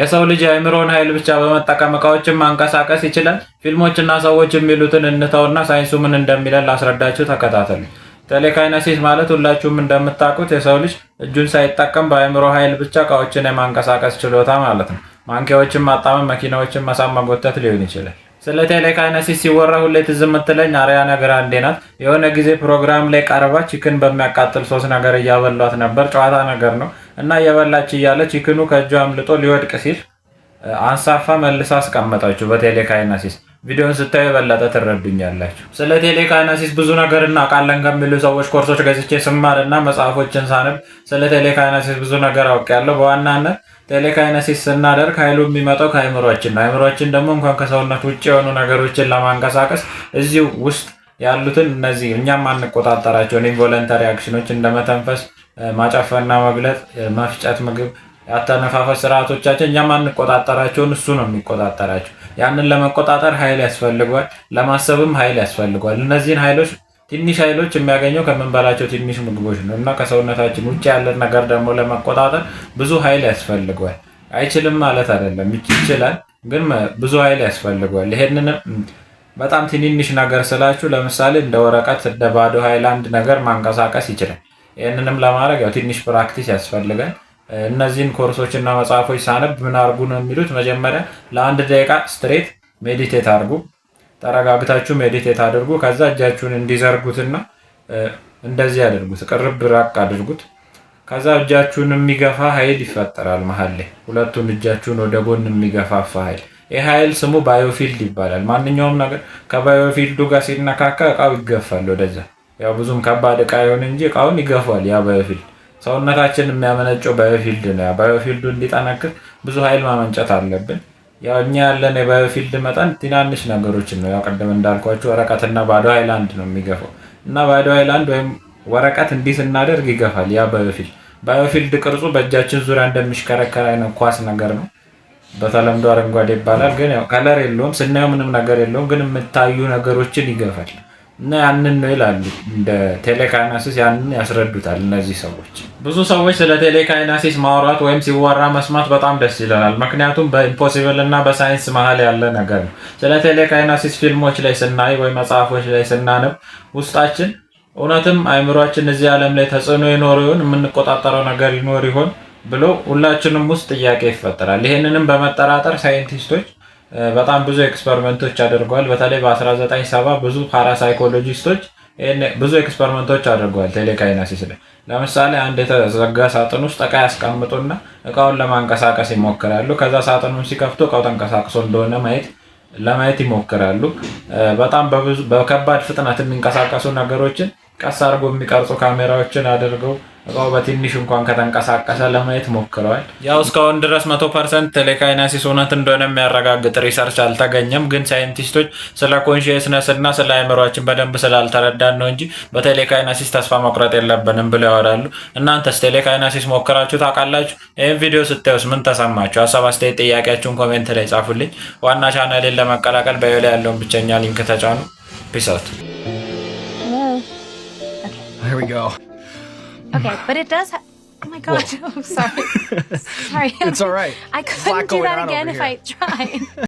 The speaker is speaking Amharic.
የሰው ልጅ የአእምሮን ኃይል ብቻ በመጠቀም እቃዎችን ማንቀሳቀስ ይችላል? ፊልሞችና ሰዎች የሚሉትን እንተውና ሳይንሱ ምን እንደሚለን ላስረዳችሁ፣ ተከታተሉ። Telekinesis ማለት ሁላችሁም እንደምታውቁት የሰው ልጅ እጁን ሳይጠቀም በአእምሮ ኃይል ብቻ እቃዎችን የማንቀሳቀስ ችሎታ ማለት ነው። ማንኪያዎችን ማጣመም፣ መኪናዎችን መሳብ፣ መጎተት ሊሆን ይችላል። ስለ telekinesis ሲወራ ሁሌ ትዝ የምትለኝ አሪያና ግራንዴ ናት። የሆነ ጊዜ ፕሮግራም ላይ ቀርባ chicken በሚያቃጥል ሶስ ነገር እያበሏት ነበር። ጨዋታ ነገር ነው እና እየበላች እያለ chicken ኑ ከእጇ አምልጦ ሊወድቅ ሲል አንሳፋ መልሳ አስቀመጠችው በ telekinesis። ቪዲዮን ስታዩ የበለጠ ትረዱኛላችሁ። ስለ telekinesis ብዙ ነገር እናውቃለን ከሚሉ ሰዎች ኮርሶች ገዝቼ ስማር እና መጽሐፎችን ሳነብ ስለ telekinesis ብዙ ነገር አውቄያለሁ። በዋናነት telekinesis ስናደርግ ኃይሉ የሚመጣው ከአይምሯችን ነው። አይምሯችን ደግሞ እንኳን ከሰውነት ውጭ የሆኑ ነገሮችን ለማንቀሳቀስ እዚሁ ውስጥ ያሉትን እነዚህ እኛም ማንቆጣጠራቸውን involuntary action ኖች እንደ መተንፈስ፣ ማጨፈንና መግለጥ፣ መፍጨት ምግብ፣ የአተነፋፈስ ስርዓቶቻችን እኛ ማንቆጣጠራቸውን እሱ ነው የሚቆጣጠራቸው። ያንን ለመቆጣጠር ኃይል ያስፈልገዋል። ለማሰብም ኃይል ያስፈልገዋል። እነዚህን ኃይሎች፣ ትንሽ ኃይሎች የሚያገኘው ከምንበላቸው ትንሽ ምግቦች ነው እና ከሰውነታችን ውጭ ያለን ነገር ደግሞ ለመቆጣጠር ብዙ ኃይል ያስፈልገዋል። አይችልም ማለት አይደለም፣ ይችላል፣ ግን ብዙ ኃይል ያስፈልገዋል። ይሄንን በጣም ትንንሽ ነገር ስላችሁ ለምሳሌ እንደ ወረቀት፣ እንደ ባዶ ሃይላንድ ነገር ማንቀሳቀስ ይችላል። ይህንንም ለማድረግ ያው ትንሽ practice ያስፈልጋል። እነዚህን ኮርሶች እና መጽሐፎች ሳነብ ምን አርጉ ነው የሚሉት? መጀመሪያ ለ1 ደቂቃ straight meditate አድርጉ። ተረጋግታችሁ meditate አድርጉ። ከዛ እጃችሁን እንዲዘርጉትና እንደዚህ አድርጉት፣ ቅርብ ራቅ አድርጉት። ከዛ እጃችሁን የሚገፋ ኃይል ይፈጠራል መሀል ላይ፣ ሁለቱን እጃችሁን ወደ ጎን የሚገፋፋ ኃይል። ይህ ኃይል ስሙ biofield ይባላል። ማንኛውም ነገር ከ biofield ኡ ጋር ሲነካካ እቃው ይገፋል ወደዛ። ያው ብዙም ከባድ እቃ ይሁን እንጂ እቃውን ይገፋል። ያ biofield ሰውነታችን የሚያመነጨው biofield ነው። ያ biofield ኡ እንዲጠነክር ብዙ ኃይል ማመንጨት አለብን። ያው እኛ ያለን የ biofield መጠን ትናንሽ ነገሮችን ነው። ያው ቅድም እንዳልኳችሁ ወረቀትና ባዶ ሃይላንድ ነው የሚገፋው እና ባዶ ሃይላንድ ወይም ወረቀት እንዲህ ስናደርግ ይገፋል። ያ biofield ቅርጹ በእጃችን ዙሪያ እንደሚሽከረከር አይነት ኳስ ነገር ነው። በተለምዶ አረንጓዴ ይባላል፣ ግን ያው color የለውም። ስናየው ምንም ነገር የለውም፣ ግን የምታዩ ነገሮችን ይገፋል እና ያንን ነው ይላሉ። እንደ telekinesis ያንን ያስረዱታል እነዚህ ሰዎች። ብዙ ሰዎች ስለ telekinesis ማውራት ወይም ሲወራ መስማት በጣም ደስ ይለናል። ምክንያቱም በ impossible እና በሳይንስ መሀል ያለ ነገር ነው። ስለ telekinesis ፊልሞች ላይ ስናይ ወይ መጽሐፎች ላይ ስናነብ ውስጣችን እውነትም አይምሯችን እዚህ ዓለም ላይ ተጽዕኖ ይኖር ይሆን፣ የምንቆጣጠረው ነገር ይኖር ይሆን ብሎ ሁላችንም ውስጥ ጥያቄ ይፈጠራል። ይህንንም በመጠራጠር ሳይንቲስቶች በጣም ብዙ experiment ኦች አድርገዋል። በተለይ በ1970 ብዙ parapsychologist ኦች ብዙ experiment ኦች አድርገዋል telekinesis ላይ። ለምሳሌ አንድ የተዘጋ ሳጥን ውስጥ እቃ ያስቀምጡና እቃውን ለማንቀሳቀስ ይሞክራሉ። ከዛ ሳጥኑን ሲከፍቱ እቃው ተንቀሳቅሶ እንደሆነ ለማየት ይሞክራሉ። በጣም በከባድ ፍጥነት የሚንቀሳቀሱ ነገሮችን ቀስ አድርጎ የሚቀርጹ ካሜራዎችን አድርገው እቃው በትንሽ እንኳን ከተንቀሳቀሰ ለማየት ሞክረዋል። ያው እስካሁን ድረስ 100% telekinesis እውነት እንደሆነ የሚያረጋግጥ research አልተገኘም። ግን ሳይንቲስቶች ስለ consciousness እና ስለ አእምሯችን በደንብ ስላልተረዳን ነው እንጂ በ telekinesis ተስፋ መቁረጥ የለብንም ብለው ያወራሉ። እናንተስ telekinesis ሞክራችሁ ታውቃላችሁ? ይህን ቪዲዮ ስታዩስ ምን ተሰማችሁ? ሀሳብ፣ አስተያየት፣ ጥያቄያችሁን comment ላይ ጻፉልኝ። ዋና ቻናሌን ለመቀላቀል bio ላይ ያለውን ብቸኛ link ተጫኑ። Peace out. Hello. Okay. There we go. Okay, but it does. Oh my God. I'm sorry. Sorry. It's all right. I There's a lot couldn't do going that on again over if here. I tried.